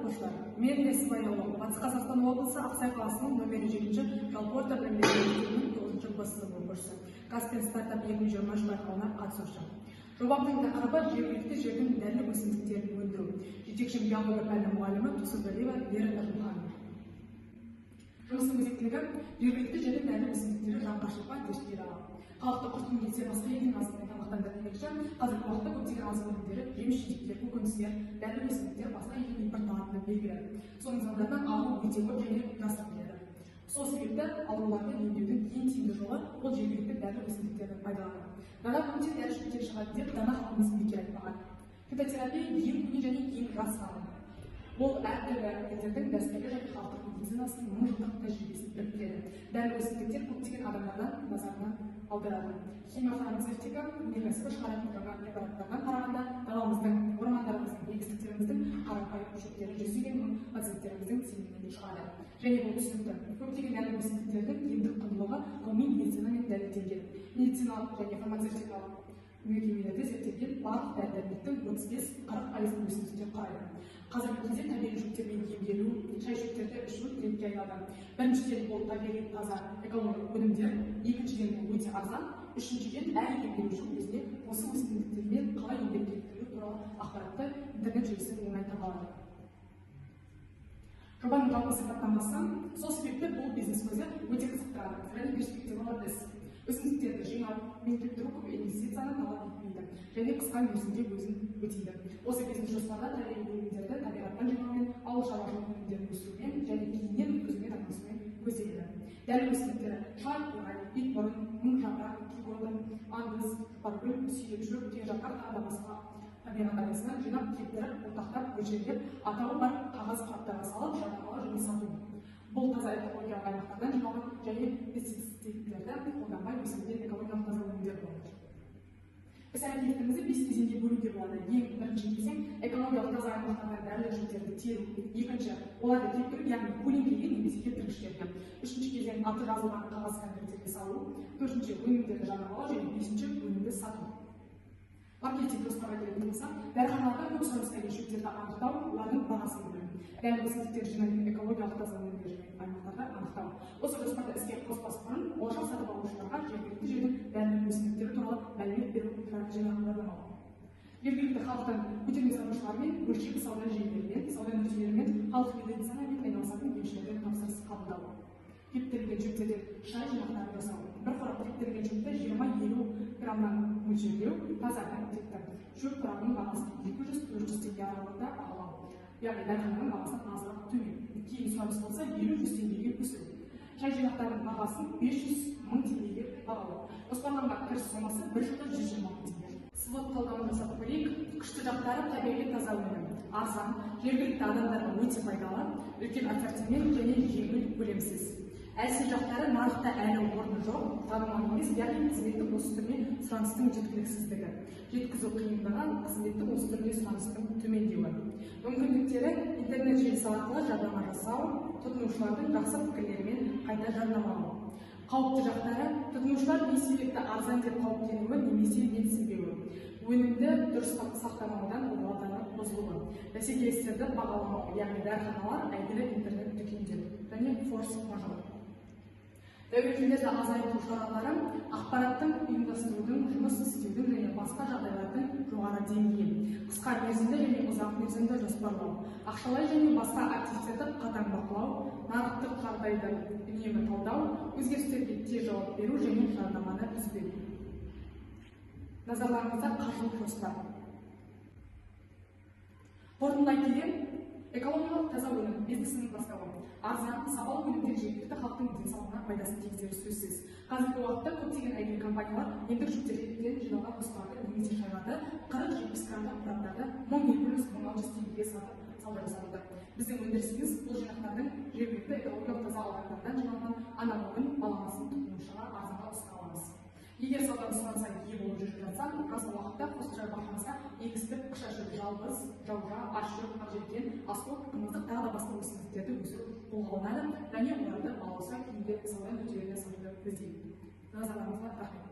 Оқушылар, мен Лесбайұлы, Батыс Қазақстан облысы Ақсай қаласының нөмірі 7 жалпы орта білім беру мектебінің 9 Б сынып оқушысы. Каспиан стартап 2023 байқауына қатысушы. Жобамның тақырыбы жергілікті жердің дәрілік өсімдіктерін өндіру. Жетекшім биология пәні мұғалімі Тұрсынғалиева Вера Тажымханова. Жұмыстың өзектілігі: жергілікті жердің дәрілік өсімдіктері жаңғыршылыққа дертке дауа. Халықты құртқың келсе, басқа елдің азығымен тамақтандыр демекші, қазіргі уақытта көптеген азық өнімдері, жеміс-жидектер, көкөністер, дәрілік өсімдіктер басқа елден импортталатыны белгілі. Соның салдарынан ауру өте көп және жасырын келеді. Сол себепті ауруларды емдеудің ең тиімді жолы ол жергілікті дәрілік өсімдіктерді пайдалану. Дана көктен дәрі шөптен шығады деп дана халқымыз бекер айтпаған. Фитотерапия ең көне және ең жас ғалым. Ол әртүрлі елдердің дәстүрлі және халықтық медицинасының мың жылдық тәжірибесін біріктіреді. Дәрілік өсімдіктер көптеген адамдардан назарына аударады. Химия, фармацевтика өнеркәсібі шығаратын жаңа препараттардан қарағанда даламыздың, ормандарымыздың, егістіктеріміздің қарапайым шөптері жүздеген мың пациенттеріміздің сенімінен шығады. Және бұл түсінікті. Көптеген дәрілік өсімдіктердің емдік құндылығы ғылыми медицинамен дәлелденген. Медициналық және фармацевтикалық мекемелерде зерттелген барлық дәрі-дәрмектің 35-40% өсімдіктер құрайды. Қазіргі кезде табиғи шөптермен емделу, шай шөптерді ішу трендке айналды. Біріншіден, бұл табиғи таза экологиялық өнімдер, екіншіден, бұл өте арзан, үшіншіден, әр емделуші өзіне осы өсімдіктермен қалай емделу керектігі туралы ақпаратты интернет желісінен оңай таба алады. Жобаның жалпы сипаттамасы: сол себепті бұл бизнес көзі өте қызықтырады және перспективалы іс. Өсімдіктерді жинау мен кептіру көп инвестицияны талап етпейді және қысқа мерзімде өзін өтейді. Осы бизнес жоспарда табиғи өнімдерді табиғаттан жинаумен, ауыл шаруашылық өнімдерін өсірумен және кейіннен өткізумен айналысумен көзделеді. Дәрілік өсімдіктері: шай, қурай, итмұрын, мыңжапырақ, кегонды, андыз, жұпаргүл, сүйек шөп, кеңжапырақ, тағы да басқа табиғат аясынан жинап, кептіріп, ұнтақтап, мөлшерлеп, атауы бар қағаз қораптарға салып, жарнамалау және сату. Бұл таза экологиялық аймақтардан жиналған және пестицидтерді қолданбай өсірілген экологиялық таза өнімдер болады. Іс әрекетімізді бес кезеңге бөлуге болады. Ең бірінші кезең – экологиялық таза аймақтардан дәрілік шөптерді теру. Екінші – оларды кептіру, яғни көлеңкеге немесе кептіргіштерге. Үшінші кезең – аты жазылған қағаз конверттерге салу. Төртінші – өнімдерді жарнамалау және бесінші – өнімді сату. Маркетинг жоспарға келетін болсақ, дәріханаларда көп сұранысқа ие шөптерді анықтау, олардың бағасын білу. Дәрілік өсімдіктер жинайтын экологиялық таза өнімдер жинайтын аймақтарды анықтау. Осы жоспарды іске қоспас бұрын болашақ сатып алушыларға жергілікті жердің дәрілік өсімдіктері туралы мәлімет беру және жарнамалау. Жергілікті халықтан, көтерме сатушылармен, бөлшек сауда желілерімен, сауда нүктелерімен, халық медицинамен айналысатын емшілерден тапсырыс қабылдау. Кептірілген шөптерден шай жинақтарын жасау. Бір қорап кептірілген шөпті 20-50 граммнан мөлшерлеу, таза текті шөп құрамының бағасын 200-400 теңге аралығында бағалау. Яғни дәріхананың бағасынан азырақ төмен. Кейін сұраныс болса, 50-100 теңгеге өсіру. Шай жинақтарының бағасын 500 мың теңгеге бағалау. Жоспарланған кіріс сомасы бір жылда 120 мың теңге. SWOT талдауын жасап көрейік. Күшті жақтары: табиғи таза өнім, арзан, жергілікті адамдарға өте пайдалы, үлкен ассортимент және жеңіл, көлемсіз. Әлсіз жақтары: нарықта әлі орны жоқ, танымал емес, яғни қызметтің осы түріне сұраныстың жеткіліксіздігі, жеткізу қиындығы, қызметтің осы түріне сұраныстың төмендеуі. Мүмкіндіктері: интернет желісі арқылы жарнама жасау, тұтынушылардың жақсы пікірлерімен қайта жарнамалау. Қауіпті жақтары: тұтынушылар не себепті арзан деп қауіптенуі немесе менсінбеуі, өнімді дұрыс сақтамаудан олардың бұзылуы, бәсекелестерді бағаламау, яғни дәріханалар, әйгілі интернет дүкендер және форс мажор. Тәуекелдерді азайту шаралары: ақпараттың, ұйымдастырудың, жұмыс істеудің және басқа жағдайлардың жоғары деңгейі, қысқа мерзімді және ұзақ мерзімді жоспарлау, ақшалай және басқа активтерді қатаң бақылау, нарықтық жағдайды үнемі талдау, өзгерістерге тез жауап беру және жарнаманы үзбеу. Назарларыңызда қаржылық жоспар. Қорытындылай келе, экологиялық таза өнім бизнесінің бастауы. Арзан, сапалы өнімдер жергілікті халықтың денсаулығына пайдасын тигізері сөзсіз. Қазіргі уақытта көптеген әйгілі компаниялар емдік шөптерден жиналған қоспаларды немесе шайларды 40-70 граммдық қораптарды 1200, 1600 теңгеге сатып, сауда жасап отыр. Біздің өндірісіміз бұл жинақтардың жергілікті экологиялық таза аудандардан жиналған аналогын, баламасын тұтынушыға арзанға ұсына аламыз. Егер сауда сұранысқа ие болып жүріп жатса, жазғы уақытта қосымша бақшамызға егістік қыша шөп, жалбыз, жаужа, ащы, ақжелкен, аскөк, қымыздық, тағы да басқа өсімдіктерді өсіру қолға алынады және оларды балауса күйінде сауда нүктелеріне сатуды көздеймін. Назарларыңызға рахмет.